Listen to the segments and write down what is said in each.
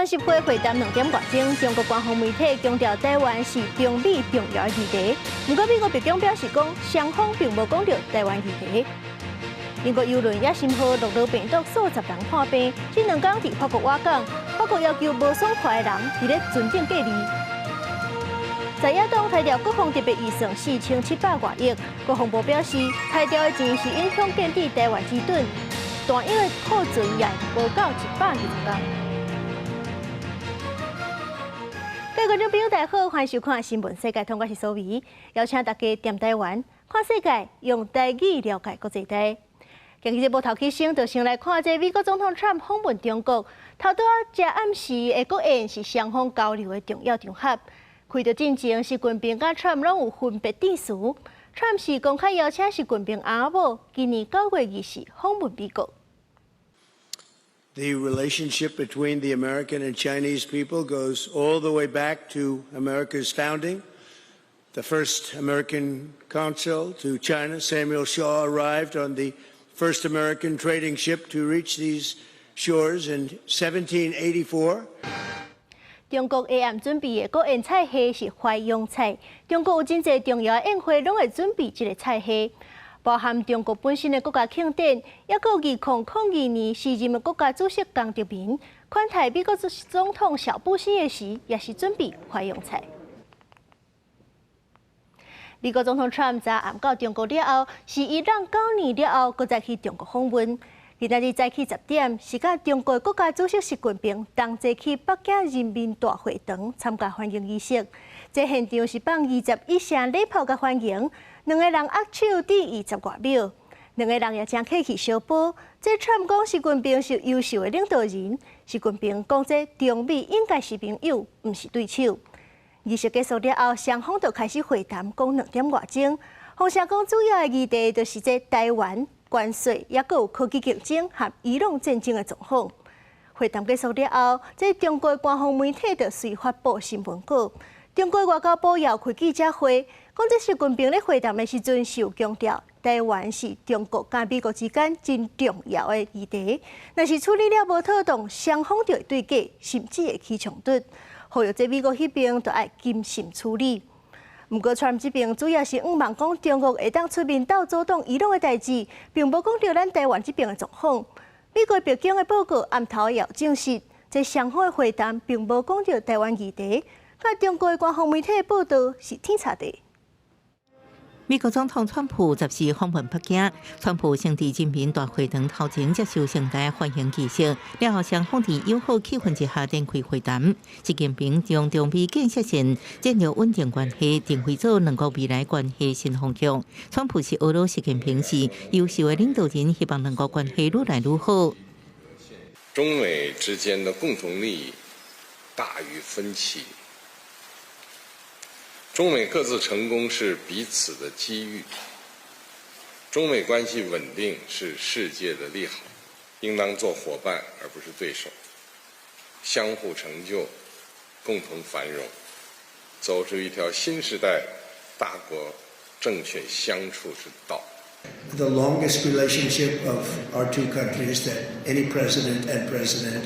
30歲會談2點外鐘，中國官方媒體強調台灣是中美重要的議題。毋過美國白宮表示講，雙方並無講著台灣議題。英國郵輪野心號諾羅病毒數十人破病，這兩工佇法國倚港，法國要求無爽快的人佇咧船頂隔離。在野黨提調國防特別預算4700外億，國防部表示，提調的錢是影響建置台灣之盾，彈藥的庫存也無夠120工。各位觀眾朋友，大家好，歡迎收看《新聞世界通》，我是蘇維，邀請大家踮台灣看世界，用台語了解國際大。今日節目頭起先，就先來看這美國總統川普訪問中國，頭拄仔食暗時的國宴是雙方交流的重要場合。開著進前，習近平佮川普攏有分別致辭。川普是公開邀請習近平翁仔某，今年9月24訪問美國。 The relationship between the American and Chinese people goes all the way back to America's founding. The first American consul to China, Samuel Shaw, arrived on the first American trading ship to reach these shores in 1784. 中國下暗準備的國宴菜系是淮揚菜。中國有真濟重要的宴會，攏會準備這个菜系，包含中國本身的國家慶典，抑閣2002年時任的國家主席江澤民款待美國總統小布希的時，也是準備淮揚菜。美國總統川普昨暗到中國了後，是伊隔9年了後，閣再去中國訪問。今仔日早起10點，是佮中國國家主席習近平同齊去北京人民大會堂參加歡迎儀式。這現場是放21聲禮炮共歡迎，兩个人握手佇20外秒，兩个人也誠客氣相報。這川普講習近平是優秀的領導人，習近平講這中美應該是朋友，毋是對手。儀式結束了後，雙方就開始會談，講2點外鐘。風聲講主要的議題就是這台灣關稅，抑閣有科技競爭和伊朗戰爭的狀況。會談結束了後，這中國官方媒體就隨發布新聞稿。中國外交部也開記者會，講這習近平咧會談的時陣是有強調，台灣是中國佮美國之間真重要的議題。若是處理了無妥當，雙方就會對決，甚至會起衝突。呼籲這美國彼邊就愛謹慎處理。毋過，川普這邊主要是向望講中國會當出面鬥阻擋伊朗的代誌，並無講著咱台灣這邊的狀況。美國白宮的報告暗頭也有證實，這雙方的會談並無講著台灣議題，佮中國的官方媒體的報道是天差地。美國總統川普十四訪問北京，川普先佇人民大會堂頭前接受盛大歡迎儀式，了後雙方佇友好氣氛之下展開會談。習近平將中美建設性戰略穩定關係定位做兩國未來關係新方向。川普是呵咾習近平是優秀的領導人，希望兩國關係愈來愈好。中美之間的共同利益大於分歧。中美各自成功是彼此的機遇，中美關係穩定是世界的利好，應當做夥伴而不是對手，相互成就，共同繁榮，走出一條新時代大國正確相處之道。 The longest relationship of our two countries that any president and president,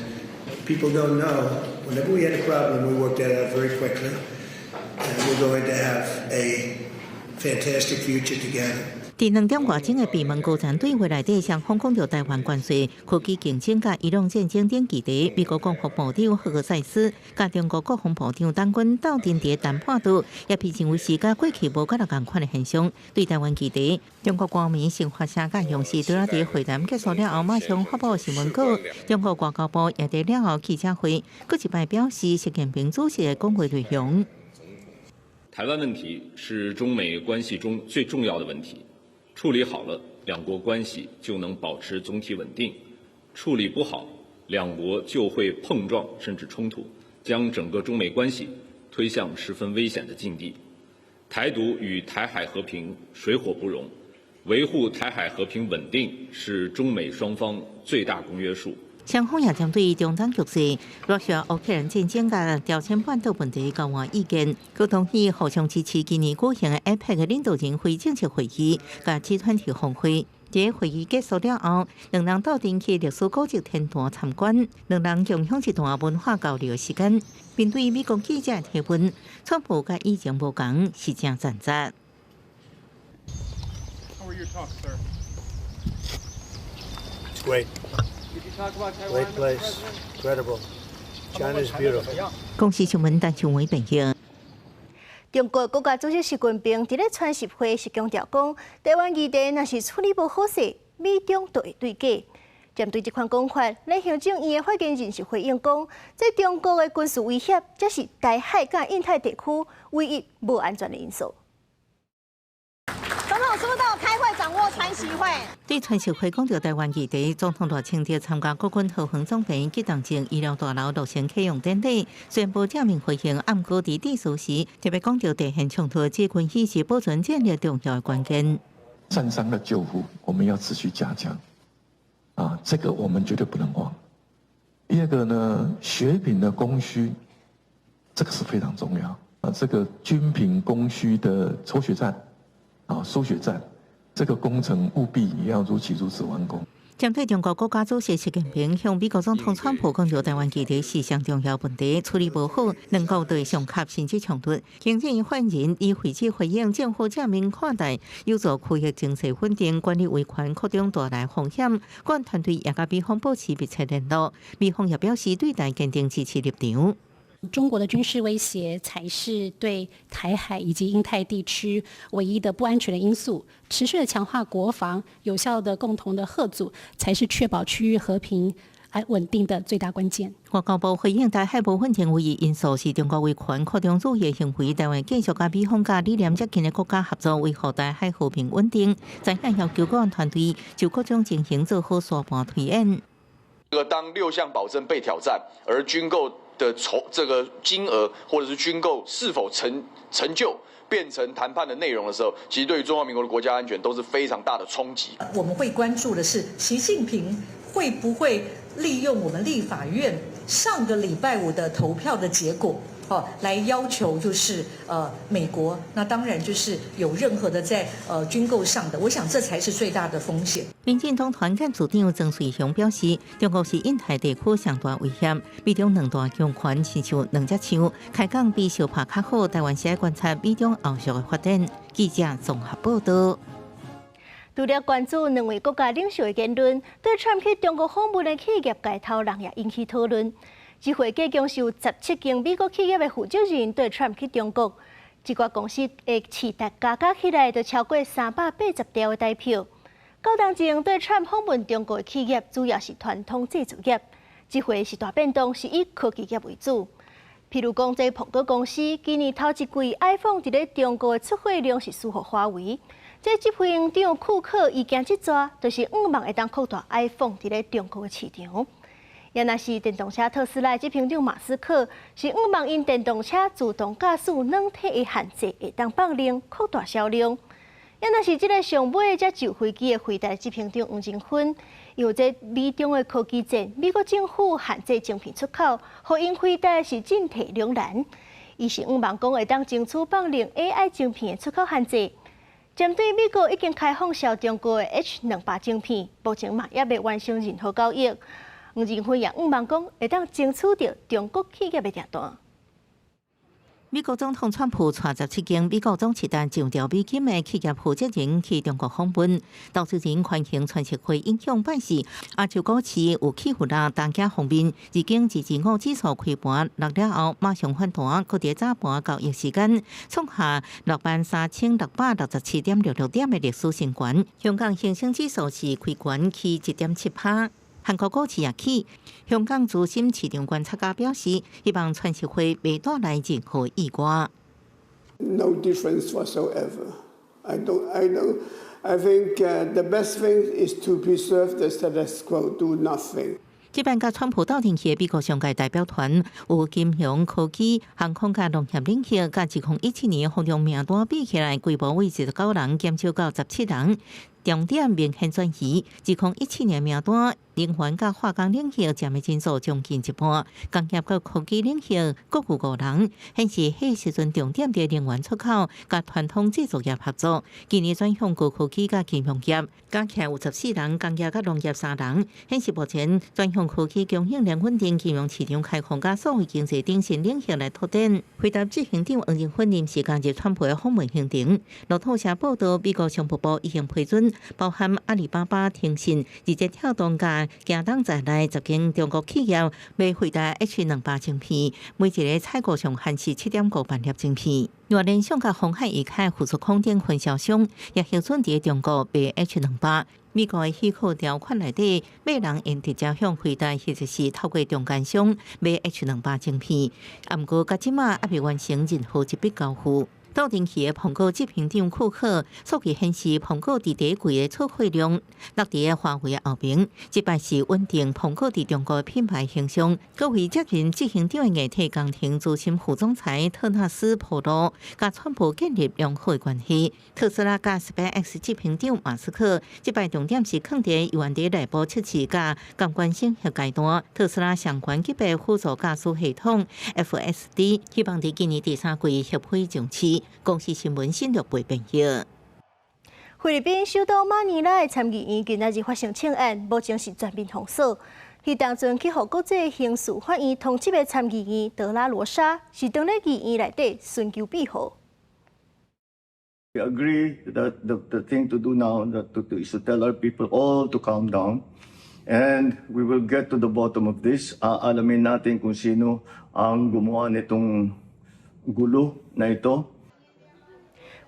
people don't know. Whenever we had a problem, we worked it out very quickly. And we're going to have a fantastic future together. 佇2點外鐘的閉門高層對話內底，雙方講著台灣關稅、科技競爭佮伊朗戰爭等議題。美國國防部長赫格塞斯佮中國國防部長董軍鬥陣佇談判桌，也被認為是佮過去無佮仝款的現象。對台灣議題，中國官媒新華社佮央視除了佇會談結束了後，馬上發布新聞稿。中國外交部也佇了後記者會，閣一擺表示習近平主席的講話內容。台灣問題是中美關係中最重要的問題，處理好了，兩國關係就能保持總體穩定；處理不好，兩國就會碰撞甚至衝突，將整個中美關係推向十分危險的境地。台獨與台海和平水火不容，維護台海和平穩定是中美雙方最大公約數。雙方也針對中東局勢、羅西亞烏克蘭戰爭佮朝鮮半島問題交換意見，閣同意互相支持今年舉行的 APEC 領導人非正式會議佮集團體峰會。這會議結束了後，兩人鬥陣去歷史古蹟天壇參觀，兩人共享一段文化交流時間。面對美國記者提問，川普佮以前無仝，是誠誠實。 How were your talks, sir? It's great. Great place. Incredible. China is beautiful. 公視新聞陳秀偉編譯。中國國家主席習近平佇咧川習會時強調講，台灣議題若是處理無好勢，美中就會對決。針對這款講法，咧行政院的發言人是回應講，這中國的軍事威脅，才是台海佮印太地區唯一無安全的因素。總統是不是都有開會掌握川習會？對川習會講著台灣議題，總統賴清德參加國軍後方總病急重症醫療大樓落成啟用典禮，雖然無正面回應，毋過佇致辭時特別講著地緣衝突，這關係是保存戰略重要的關鍵。戰傷的救護，我們要持續加強，啊，這個我們絕對不能忘。第二個呢，血品的供需，這個是非常重要。啊，這個軍品供需的抽血站。啊，輸血站，這個工程務必也要如期如質完工。針對中國國家主席習近平向美國總統川普講著台灣議題是上重要問題，處理無好，兩國就會相合甚至衝突。行政院發言人李慧芝回應，政府正面看待有助區域經濟穩定、管理維權擴張帶來風險。國安團隊也佮美方保持密切聯絡。美方也表示對台堅定支持立場。中國的軍事威脅才是對台海以及印太地區唯一的不安全的因素。持續的強化國防，有效的共同的嚇阻，才是確保區域和平和穩定的最大關鍵。外交部回應，台海無穩定唯一因素是中國維權擴張主義行為，台灣繼續佮美方佮理念接近的國家合作，維護台海和平穩定。昨下要求國安團隊就各種情形做好沙盤推演。這個當六項保證被挑戰，而軍購的籌這個金額，或者是軍購是否成就，變成談判的內容的時候，其實對於中華民國的國家安全都是非常大的衝擊。我們會關注的是，習近平會不會利用我們立法院上個禮拜五的投票的結果，哦，來要求就是美國，那當然就是有任何的在軍購上的，我想這才是最大的風險。民進黨團幹事長曾瑞雄表示，中國是印太地區上大威脅，美中兩大強權親像兩隻樹，開講比相拍較好，台灣是愛觀察美中後續的發展。記者綜合報道。除了關注兩位國家領袖的言論，對川普去中國訪問的企業界頭人也引起討論。這回計共是有17間美國企業的負責人對川普去中國，這寡公司的市值加加起來就超過380兆的台票。到當前對川普訪問中國的企業，主要是傳統製造業，這回是大變動，是以科技業為主。譬如講，這蘋果公司今年頭一季 iPhone 佇咧中國的出貨量是輸予華為。這執行長庫克伊驚這逝，就是向望會當擴大 iPhone 佇咧中國的市場。也若是電動車特斯拉執行長馬斯克，是向望𪜶電動車自動駕駛軟體的限制會當放寬，擴大銷量。也若是這个上尾才上飛機的輝達執行長黃仁勳，因為這美中的科技戰，美國政府限制晶片出口，予𪜶輝達是進退兩難。伊是向望講會當爭取放寬 AI 晶片的出口限制。針對美國已經開放銷中國的 H200晶片，目前嘛猶未完成任何交易。黃仁勳也向望講會當爭取著中國企業的訂單。美國總統川普帶17間美國總市值1兆美金的企業負責人去中國訪問，投資人歡迎川習會影響辦事。亞洲股市有起伏啦，單價方面，日經225指數開盤落了後，馬上反彈，閣佇早盤交易時間創下63,667.66點的歷史新高。香港恆生指數是開懸起1.7趴。韓國股市也起，香港資深市場觀察家表示，希望川習會袂帶來任何意外。 No difference whatsoever. I don't. I don't. I think the best thing is to preserve the status quo. Do nothing. 這擺佮川普鬥陣去的美國商界代表團，有金融、科技、航空佮農業領域，佮2017年風中名單比起來，規模為19人減少到17人。重點明顯轉移。2017年名單，能源佮化工領域佔的人數將近一半，工業佮科技領域各有五人，顯示彼時陣重點佇能源出口佮傳統製造業合作。今年轉向高科技佮金融業，加起來有14人，工業佮農業三人，顯示目前轉向科技供應鏈穩定、金融市場開放佮數位經濟等新領域來拓展。輝達執行長黃仁勳臨時加入川普的訪問行程。路透社報道，美國商務部已經批准，包含阿里巴巴、騰訊、字節跳動佮京東在內10間中國企業買輝達 H200晶片，每一個採購上限是7.5萬粒晶片。另外，聯想佮鴻海旗下富士康等分銷商也核准佇中國賣 H200。美國的許可條款內底，買人會直接向輝達或者是透過中間商買 H200晶片。啊，毋過到這馬猶未完成任何一筆交付。鬥陣去的蘋果執行長庫克數據顯示，蘋果佇第一季的出貨量落佇華為後面，這擺是穩定蘋果佇中國品牌形象。閣為接任執行長的硬體工程資深副總裁特納斯披露，佮川普建立良好的關係。特斯拉佮 SpaceX 執行長馬斯克，這擺重點是囥佇猶原佇內部測試佮感官審核階段。特斯拉相關級別輔助駕駛系統 FSD，希望佇今年第三季合規上市。公視新聞新錄播編譯。菲律賓首都馬尼拉的參議院今仔日發生槍案，目前是全面封鎖。彼當陣去予國際刑事法院通緝的參議員德拉羅莎，是當咧議院內底尋求庇護。 We agree that the thing to do now is to tell our people all to calm down, and we will get to the bottom of this. Aalamin natin kung sino ang gumawa nitong gulo na ito.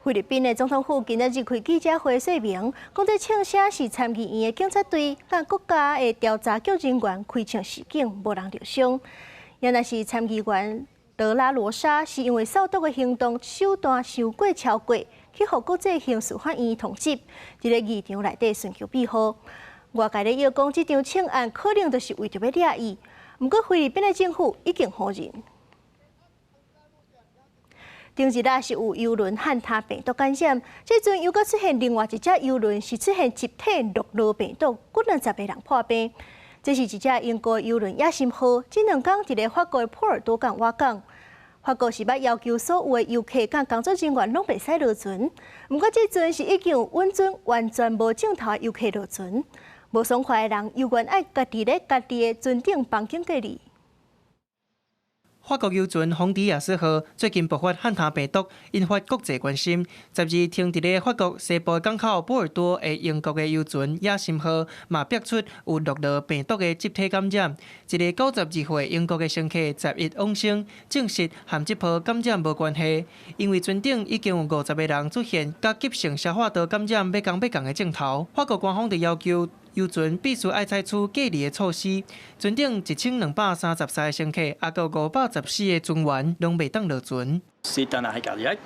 菲律賓的總統府今仔日開記者會說明，講這槍聲是參議院的警察隊佮國家的調查局人員開槍示警，無人受傷。也若是參議員德拉羅莎是因為掃毒的行動手段傷過超過，去予國際刑事法院通緝，佇咧議場內底尋求庇護。外界咧臆講，這場槍案可能就是為著欲掠伊。毋過菲律賓的政府已經否認。頂日啊，是有郵輪漢他病毒感染，這陣又閣出現另外一隻郵輪是出現集體諾羅病毒，幾兩十個人破病。這是一隻英國郵輪野心號，這兩工佇咧法國的波爾多港倚港。法國是捌要求所有的遊客佮工作人員攏袂使落船，毋過這陣是已經有允准完全無症頭的遊客落船，無爽快的人猶原愛家己咧家己的船頂房間隔離。法國郵船洪迪亞斯號最近爆發漢他病毒，引發國際關心。12停佇咧法國西部港口波爾多的英國的郵船野心號，嘛爆出有諾羅病毒的集體感染。一个92歲英國的乘客11往生，證實和這波感染無關係。因為船頂已經有50個人出現佮急性消化道感染欲仝欲仝的症頭。法國官方就要求郵船必須愛採取隔離的措施，船頂1233個乘客，抑閣514個船員，攏袂當落船。 C'est un arrêt cardiaque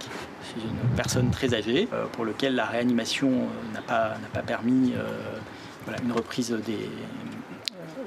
chez une personne très âgée pour lequel la réanimation n'a pas permis, voilà, une reprise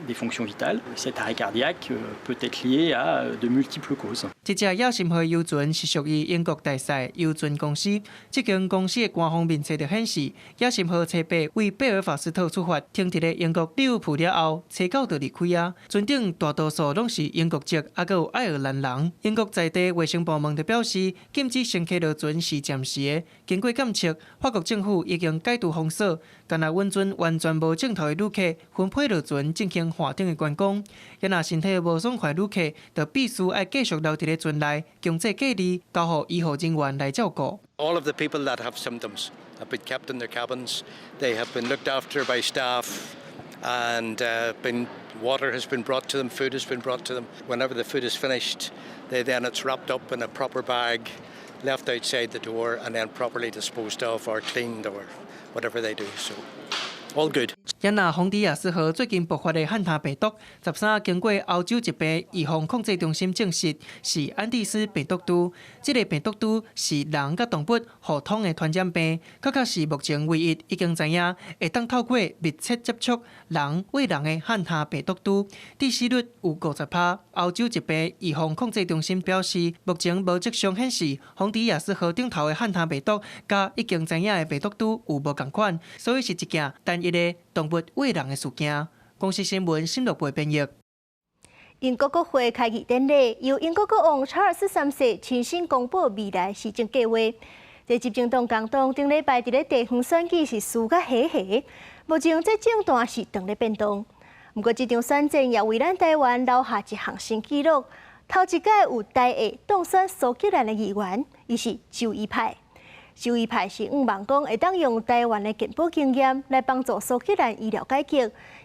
des fonctions vitales. Cet arrêt cardiaque peut être lié à de multiples causes. 這隻野心號郵船是屬於英國大賽郵船公司。這間公司的官方面冊就顯示，野心號初八為貝爾法斯特出發，停佇咧英國利物浦了後，初九就離開啊。船頂大多數攏是英國籍，抑閣有愛爾蘭人。英國在地衛生部門就表示，禁止乘客落船是暫時的。經過檢測，法國政府已經解除封鎖，干焦允准完全無症頭的旅客分批落船進行岸頂的觀光。若身體無爽快旅客，就必須愛繼續留佇咧船內，強制隔離，交予醫護人員來照顧。 All of the people that have symptoms have been kept in their cabins. They have been looked after by staff, and been water has been brought to them, food has been brought to them. Whenever the food is finished, then it's wrapped up in a proper bag, left outside the door, and then properly disposed of or cleaned or whatever they do. So, all good. 也若洪迪亞斯號最近爆發的漢他病毒，13經過歐洲疾病預防控制中心證實是安第斯病毒株。這个病毒株是人佮動物互通的傳染病，確確是目前唯一已經知影會當透過密切接觸人餵人的漢他病毒株，致死率有50%。歐洲疾病預防控制中心表示，目前無跡象顯示洪迪亞斯號頂頭的漢他病毒佮已經知影的病毒株有無仝款，所以是一件單一的動物餵人的事件。公視新聞新樂部編譯。英國國會開議典禮，由英國國王查爾斯三世親身公布未來施政計劃。這執政黨工黨頂禮拜佇咧地方選舉是輸甲稀稀，目前這政壇是當咧變動。毋過這場選戰也為咱台灣留下一項新紀錄，頭一屆有台裔當選蘇格蘭的議員，伊是周伊派。周伊派是向望講會當用台灣的健保經驗來幫助蘇格蘭醫療改革，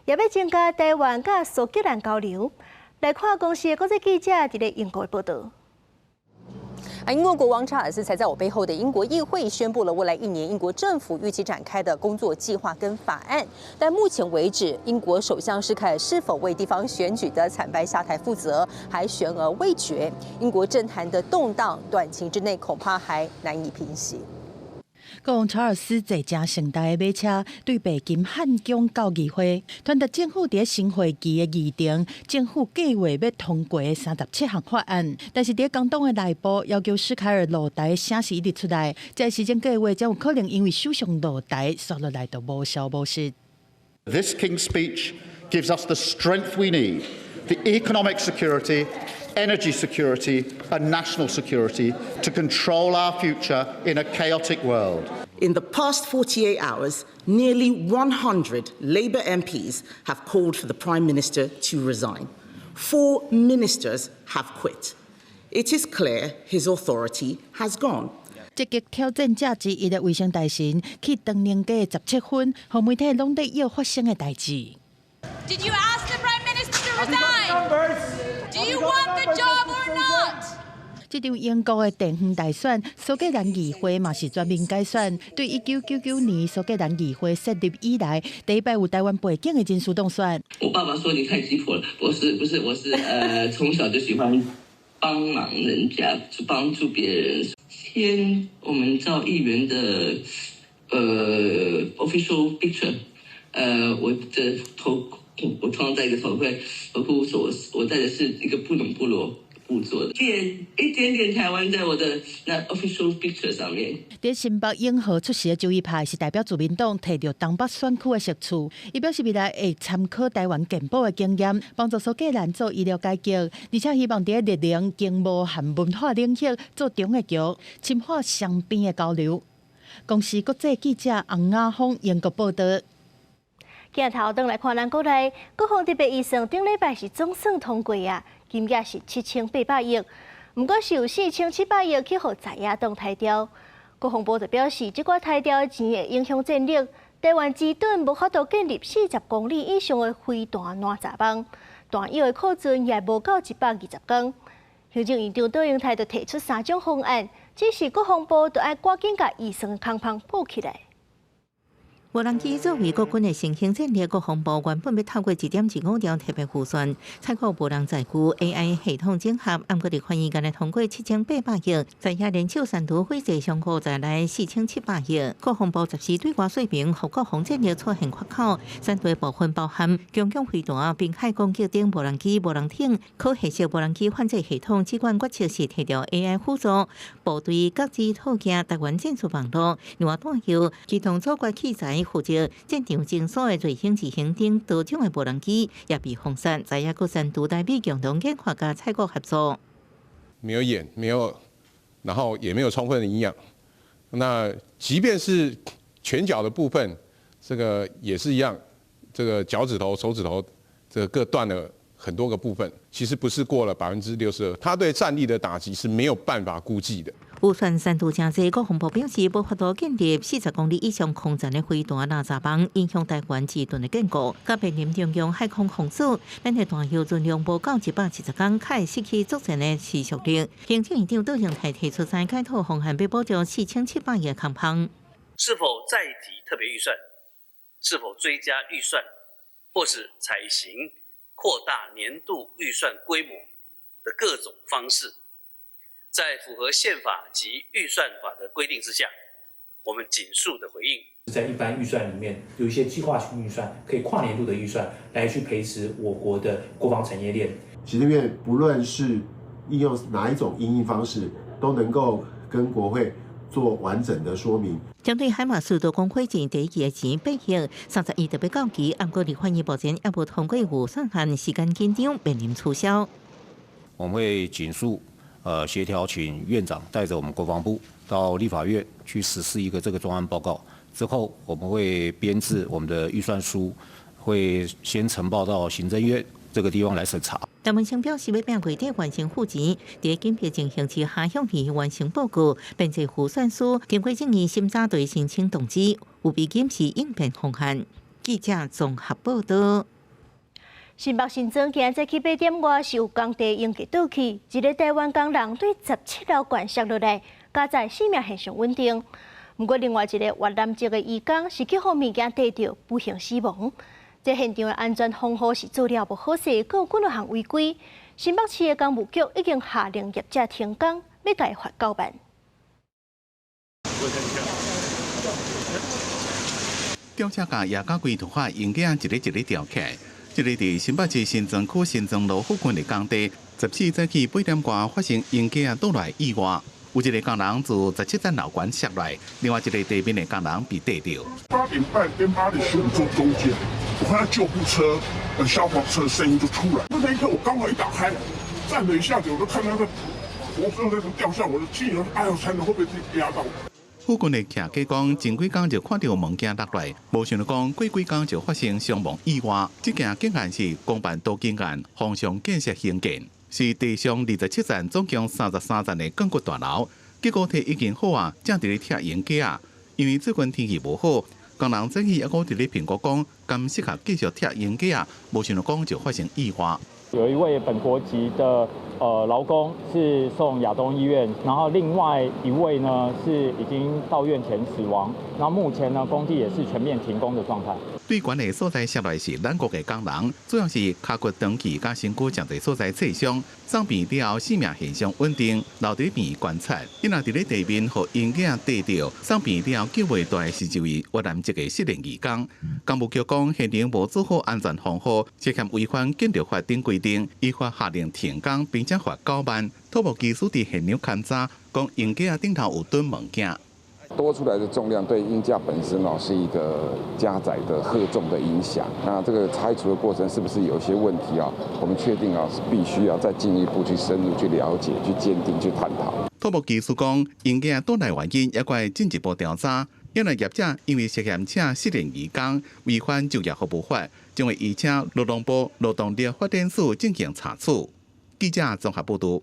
也欲增加台灣佮蘇格蘭交流。來看公視的國際記者佇咧英國的報導。啊，英國國王查爾斯才在我背後的英國議會宣布了未來一年英國政府預期展開的工作計劃跟法案。但目前為止，英國首相施凱爾是否為地方選舉的慘敗下台負責，還懸而未決。英國政壇的動盪，短期之內恐怕還難以平息。國王查爾斯坐誠盛大的馬車，對白金漢宮到議會，傳達政府佇新會期的議程，政府計劃欲通過37項法案。但是佇工黨的內部要求施凱爾落台的聲勢一直出來，這施政計劃將有可能因為首相落台，紲落來就無消無息。 This King's Speech gives us the strength we need, the economic security, energy security and national security to control our future in a chaotic world. In the past 48 hours, nearly 100 Labour MPs have called for the Prime Minister to resign. Four ministers have quit. It is clear his authority has gone. 積極挑戰者之一的衛生大臣去唐寧街17分，予媒體攏咧約發生的代誌。 Did you ask the Prime Minister to resign? Do you want the job or not? 這場英國的地方大選，蘇格蘭議會嘛是全面改選。對1999年蘇格蘭議會設立以來，第一擺有台灣背景的人士當選。我爸爸說你太雞婆了，我是不是我是從小就喜歡幫忙人家，幫助別人。簽我們做議員的official picture，我的頭我通常戴一個頭盔，頭箍，我戴的是一個布農部落布做的，點一點點台灣在我的那 official picture 上面。佇新北永和出席的周伊派是代表自民黨提著東北選區的席次，伊表示未來會參考台灣健保的經驗，幫助蘇格蘭做醫療改革，而且希望佇綠能、經貿和文化領域做中的橋，深化雙邊的交流。公視國際記者洪亞峰英國報導。鏡頭轉來看咱國內，國防特別預算頂禮拜是總算通過啊，金額是7800億，毋過是有4700億去予在野黨刣掉。國防部就表示，這寡刣掉的錢會影響戰力，台灣之盾無法度建立40公里以上的飛彈攔閘網，彈藥的庫存也無夠120天。行政院長卓榮泰就提出三種方案，只是國防部就愛趕緊共預算空縫補起來。無人機作為國軍的新興戰略，國防部原本欲透過1.25兆特別預算，採購無人載具 AI 系統整合，毋過立法院干焦通過7800億，在野聯手刪除匪債上高在來4700億。國防部14對外說明，予國防戰略出現缺口，刪除部分包含強強飛彈、濱海攻擊等無人機、無人艇、可攜式無人機反制系統，指管決策時提著 AI 輔助部隊各自套件、台灣戰術網路、另外彈藥、機動作戰器材。負責戰場偵搜的衛星自行等多種的無人機也被封殺，在野閣刪除台美共同研發佮採購合作。沒有眼，沒有，然後也沒有充分的營養。那即便是拳腳的部分，這個也是一樣，這個腳趾頭、手指頭，這個各斷了很多個部分。其實不是過了62%，他對戰力的打擊是沒有辦法估計的。預算刪除誠濟，國防部表示無法度建立40公里以上空戰的飛彈攔閘網，影響台灣之盾的堅固。佮面臨中共海空封鎖，咱的彈藥存量無夠170天，較會失去作戰的持續力。行政院長卓榮泰提出三解套方案，欲補足4700億空縫。是否再提特別預算？是否追加預算？或是採行擴大年度預算規模的各種方式，在符合憲法及預算法的規定之下，我們盡速的回應。在一般預算裡面有一些計劃性預算，可以跨年度的預算來去培植我國的國防產業鏈。行政院不論是應用哪一種因應方式，都能夠跟國會做完整的說明。針對海馬斯多工會前第一期的錢八億31特別到期，毋過立法院目前猶無通過預算案，時間緊張，面臨取消。我們會盡速協調，請院長帶着我們國防部到立法院去實施一個這個專案報告。之後我們會編製我們的預算書，會先呈報到行政院這個地方來審查。陳文生表示，欲拼月底完成付錢，佇緊急情形之下向議完成報告，編製預算書，經過正義審查隊申請動機，有備檢視應變方案。記者綜合報道。新北新莊今早起8點外是有工地鷹架倒去，一个台灣工人對17樓懸摔落來，佳哉生命現象穩定。毋過另外一个越南籍的移工是去予物件硩著，不幸死亡。這現場的安全防護是做了無好勢，閣有幾若項違規。新北市的工務局已經下令業者停工，欲共伊罰9萬。吊車共壓甲規塗法，鷹架一个一个吊起來。這个佇新北市新莊區新莊路附近的工地，14早起8點外發生鷹架倒落意外，有一个工人自17層樓懸摔落來，另外一个地面的工人被硩著。8點半跟8點15中間，我看到救護車、消防車聲音就出來。那一刻我剛好一打開，站了一下子，我就看到那個活生生掉下，我就心裡哎呦，慘了，會不會被壓到？附近的徛家講，前幾工就看著物件落來，無想著講過幾工就發生傷亡意外。這件警案是公辦都更案，方上建設興建，是地上27層，總共33層的鋼骨大樓。結果體已經好啊，正佇咧拆鷹架。因為最近天氣無好，工人早起猶閣佇咧評估講，敢適合繼續拆鷹架，無想著講就發生意外。有一位本國籍的勞工是送亞東醫院，然後另外一位呢是已經到院前死亡。那目前呢工地也是全面停工的狀態。對懸的所在摔落是咱國的工人，主要是跤骨斷去佮身軀誠濟所在挫傷，送病了後生命現象穩定，留佇病院觀察。伊若佇咧地面予鷹架硩著，送病了後救袂大的是一位越南籍的失聯移工。工務局講現場無做好安全防護，涉嫌違反建築法等規定，依法下令停工，並且罰9萬。土木技師佇現場勘查，講鷹架頂頭有囤物件。多出來的重量對鷹架本身哦是一個加載的荷重的影響。那這個拆除的過程是不是有些問題啊？我們確定啊是必須要再進一步去深入去了解、去鑑定、去探討。土木技師講，鷹架倒來原因猶閣會進一步調查。因為業者因為涉嫌請失聯移工違反就業服務法，將會移請勞動部勞動力發展署進行查處。記者綜合報導。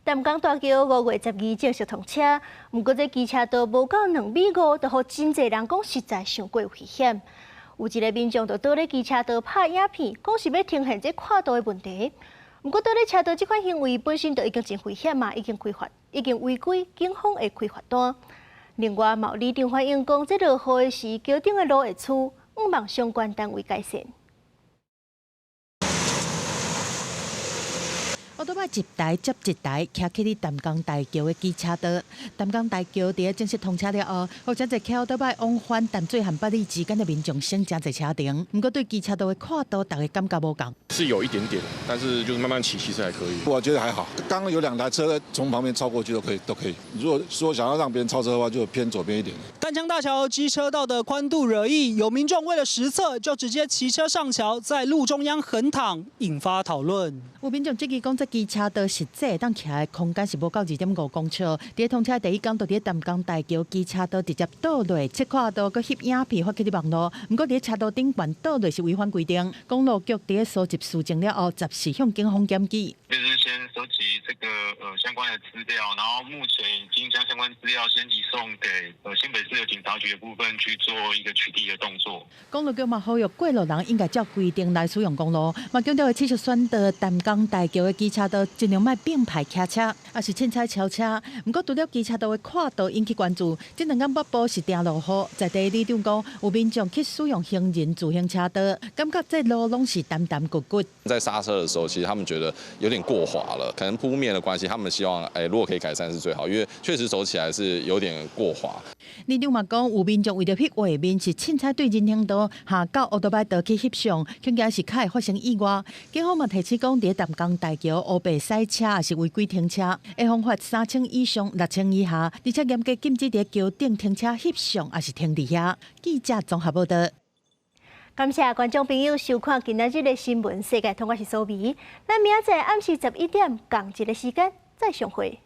淡江大橋5月12正式通車，毋過這機車道無夠2.5米，就予真濟人講實在傷過危險。有一個民眾就倒咧機車道拍影片，講是欲呈現這闊度的問題。毋過倒咧車道這款行為本身就已經真危險嘛，已經開罰，已經違規，警方會開罰單。另外，嘛有里長反映講，這落雨的時，橋頂的路會澍，向望相關單位改善。歐兜邁一台接一台，騎去佇淡江大橋的機車道。淡江大橋佇正式通車了後，有誠濟騎歐兜邁往返淡水和八里之間的民眾省誠濟車程。毋過對機車道的闊度，大家感覺無仝。是有一點點，但是就是慢慢騎，其實還可以。我覺得還好。剛剛有兩台車從旁邊超過去都可以，都可以。如果說想要讓別人超車的話，就偏左邊一點。淡江大橋機車道的寬度惹議，有民眾為了實測，就直接騎車上橋，在路中央橫躺，引發討論。有民眾質疑講，這機車道實際會當騎的空間是無夠2.5公尺。佇通車第一工，就佇淡江大橋機車道直接倒落切闊道，閣翕影片發去佇網路。毋過佇車道頂懸倒落是違反規定。公路局佇收集事證了後，及時向警方檢舉。就是先收集這個相關的資料，然後目前已經將相關。關資料先移送給新北市的警察局的部分去做一個取締的動作。公路局嘛呼籲過路人應該照規定來使用公路，嘛強調七十選到淡江大橋的機車道盡量莫並排騎車，抑是凊彩超車。毋過除了機車道的闊度引起關注，這兩工北部是定落雨，在地里長講有民眾去使用行人自行車道，感覺這路攏是澹澹骨骨。在剎車的時候，其實他們覺得有點過滑了，可能鋪面的關係，他們希望如果可以改善是最好，因為確實走起來是有點過滑。里長嘛講，有民眾為著翕畫面是凊彩對人行道下到歐多擺道去翕相，恐驚是較會發生意外。警方嘛提醒講，佇淡江大橋烏白駛車抑是違規停車，會予罰3000以上6000以下，而且嚴格禁止佇橋頂停車翕相，抑是停佇遐。記者綜合報道。感謝觀眾朋友收看今仔日的新聞世界通，我是蘇美。咱明仔載暗時11點仝一个時間再相會。